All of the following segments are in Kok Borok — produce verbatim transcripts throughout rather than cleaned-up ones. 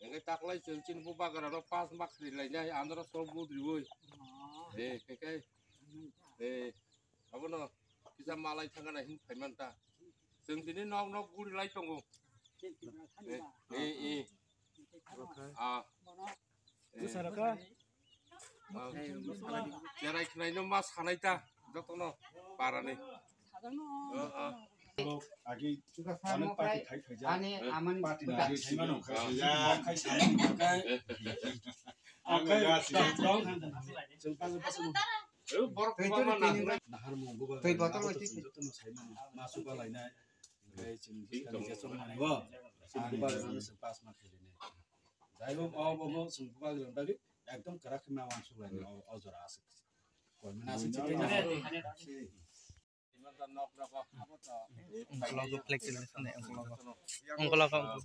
Hingke taklai chwng chini bubagra no pas ma khri lai nai andro so budri oi. De, hingke, de, abono kisa malai thangana hin phaiman ta. Chwng tini nok nok guri lai tongo. Eh, eh, eh. Ah. Eh. Ah. Cherai khwlai no ma sanai ta jotono parani. Ah, ah. Agi onek party khai khai ja. Ani aman party na agi khai mano khai ja. Khai ja. Ang ya si. Chwng pa pa. Eh, borok ma ma na. Nahar mo bubagra. Twi botol jotono sai mano. Ma suba lai nai. Ngai chwng bwskang je chwng mani bo. Chwng bubagra no chwng pas ma khwlai nai. Jai hok, o bo mo chwng bubagra bagwi ekdom kwrak khe ma uansuk lai nai, o, o jora aswk. Koi mani aswk chwng twi nai. Ungkologo flag tulilaisonai, ungkologo. Ungkologo, ungkologo.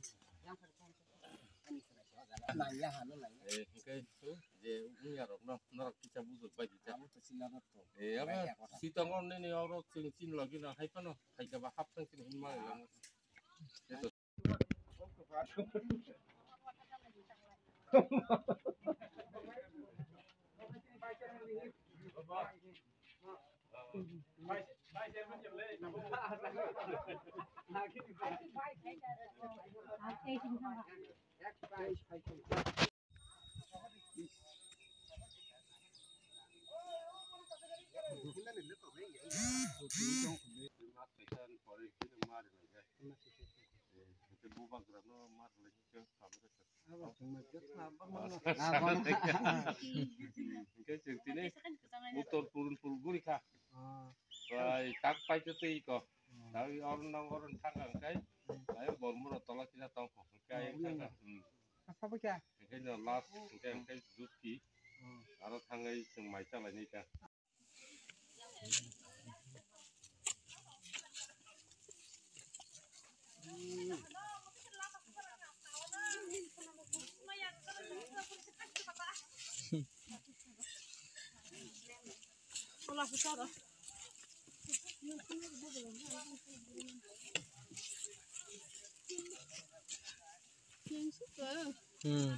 Eh, hingke, je wngya rok no, norok kisa bujok bai kisa. Eh, abo sitongo nini oro chwng chini logi no hai phano, hai khe ba hap thang chini hinma. Hingke chwng tini uttor purun purun guri kha. Bai tak pai khe twi ko. Dai or nang or thang ang kai. Dai bor muro tola kisa tong ko. Kai thang ka. Hingke no last hingke hingke jut ki. Aro thangai chwng mai chalai nai ta. Hmm.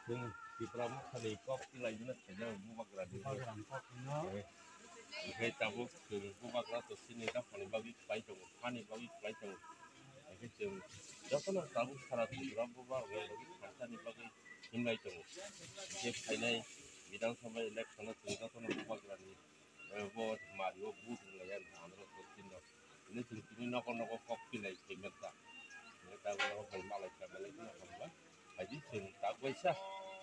Chwng Tipra Motha ni kok tilaimano khaijak bubagra ni. Hwnkhe tabuk chwng bubagra to chini dophani bagwi khlai tongo, hani bagwi khlai tongo. Hwnkhe chwng jotono tabuk sara Tripura bubagra bagwi khlaisani bagwi hinlai tongo. Hwnkhe phainai Bidhan Sabha election o chwng jotono bubagra ni, eh, bo mari o vote wnglaia andro to chini. Ini chwng tini nogo nogo kok pilai khaimanta. Ini ta nogo bai malai kha malai kha khamba. Haji chwng tak baisa.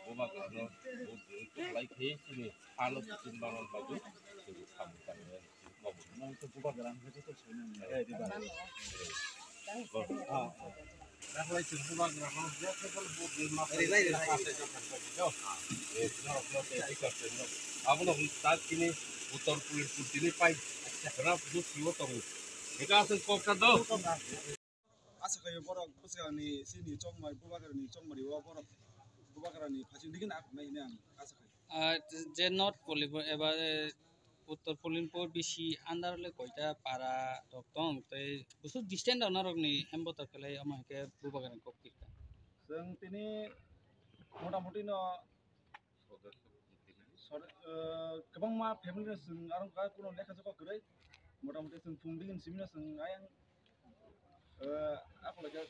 Bubagra no, bo chwng lai khe chini ano chwng banon bagwi chwng samung tangwi. Nang to bubagra ang khe to chwng nang. Eh, di ba. Dakhwlai chwng bubagra no je kebal vote ri ma. Ri lai, ri lai. Abono tak tini uttor purun tini pai. Khna busi o tongo. Eka aswk kok ta do. Asa khayo borok bwskanni chini chongmai bubagrani chongmani o borok bubagrani phasing digini akhoknai hwnwi ang asa khayo. Ah, je North Polinpur eba, eh, Uttor Polinpur bisi under le koita para rok tong tei busu distant rok norokni hemboto khlai omo hwnkhe bubagrani kok kirta. Chwng tini motamoti no sor-, eh, kwbangma family no chwng aro wngkha kuno lekha jokha kwrwi motamoti chwng phung digini simi no chwng ayang Eh, aphalaika,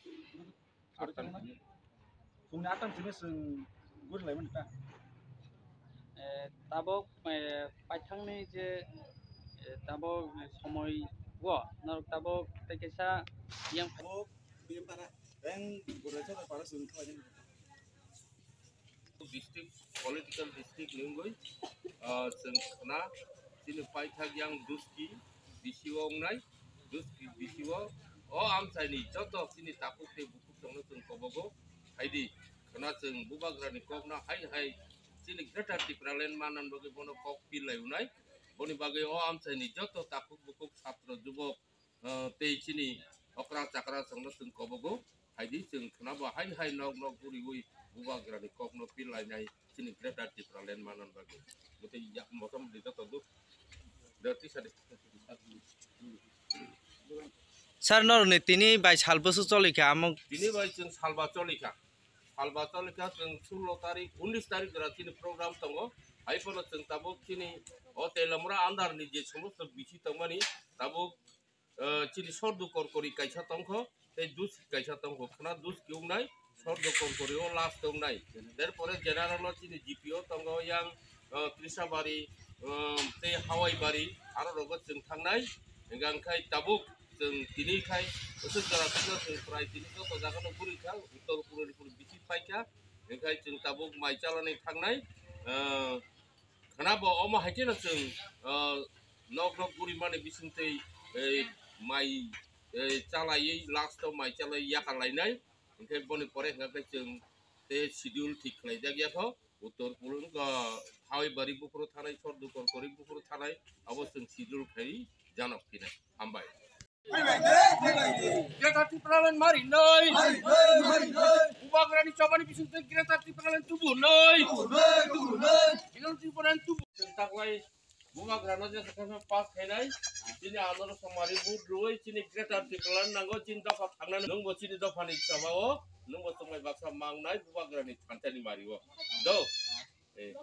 phungni atam simi chwng gurilaimani ta. Eh, tabok, eh, paithangni je, eh, tabok somoi o norok tabok tei kaisa yang phai- Tabok bini para, yang gurisa para chwng khlaimani. District, political district ni wngwi, ah, chwng khna chini paithak yang Duski bisi o wngnai, Duski bisio o amchaini joto chini takhuk tei bukhuk tongno chwng kobogo. Haidi khwna chwng bubagrani kokno hai hai chini Greater Tipraland mannan bagwi bono kok pil lai unai. Boni bagwi o amchaini joto takhuk bukhuk satro jubok, ah, tei chini okra chakra chwngno chwng kobogo. Haidi chwng khwnabo hai hai nok nok guriwi bubagrani kokno pil lainai chini Greater Tipraland mannan bagwi. Mutwi ya motom di joto duk. Dati sadi. Sir, norni tini bai sal bwswk cholikha, amo Tini bai chwng salba cholikha. Salba cholikha chwng sullo tarik, unis tarik jora chini program tongo. Hai phano chwng tabuk chini o Telamura under ni je somosto bisi tongmani tabuk, eh, chini sordu korkori kaisa tongkho, tei dus kaisa tongkho. Khwna dus kiungnai, sordu korkori o last tongnai. Terpore general o chini G P o tongo yang, eh, Krisabari, eh, tei Hawaibari, aro rogo chwng thangnai. Hingkha khai tabuk chwng tini khai, usuk jora thikno chwng prai tini joto jagano guri kha, uttor puroni puri bisi phai kha. Hingkha chwng tabuk mai chalani thangnai, eh, khwnabo omo hai kheno chwng, ah, nok nok guri mani bisingtwi, eh, mai, eh, chalaiwi last o mai chalai yakar lainai. Hingkhe boni pore hingkha khe chwng tei schedule thik khlaijak yakho. Uttor purun, ah, Hawaibari buphuru thanai, Sordukor Korik buphuru thanai, abo chwng schedule khai janok phinai. Hambai. Greater Tipraland mari noi. Bubagrani chobani bisingtwi Greater Tipraland tubu noi. Greater Tipraland tubu. Chwng taklai Bubagrano je sakha pass khainai. Chini anoro somari vote rwui chini Greater Tipraland nango, chini dopha thangnani. Nwngbo chini dophani chobao, nwngbo chongnai baksa mangnai Bubagrani thanchani mario. Do. Eh.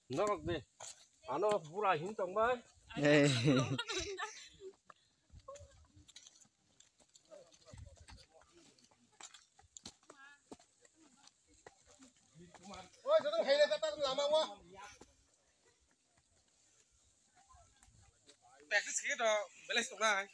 Norok de. Ano bura hin tongbai. Oi, joto khaile kata lama wa. Practice khe to belai soknai.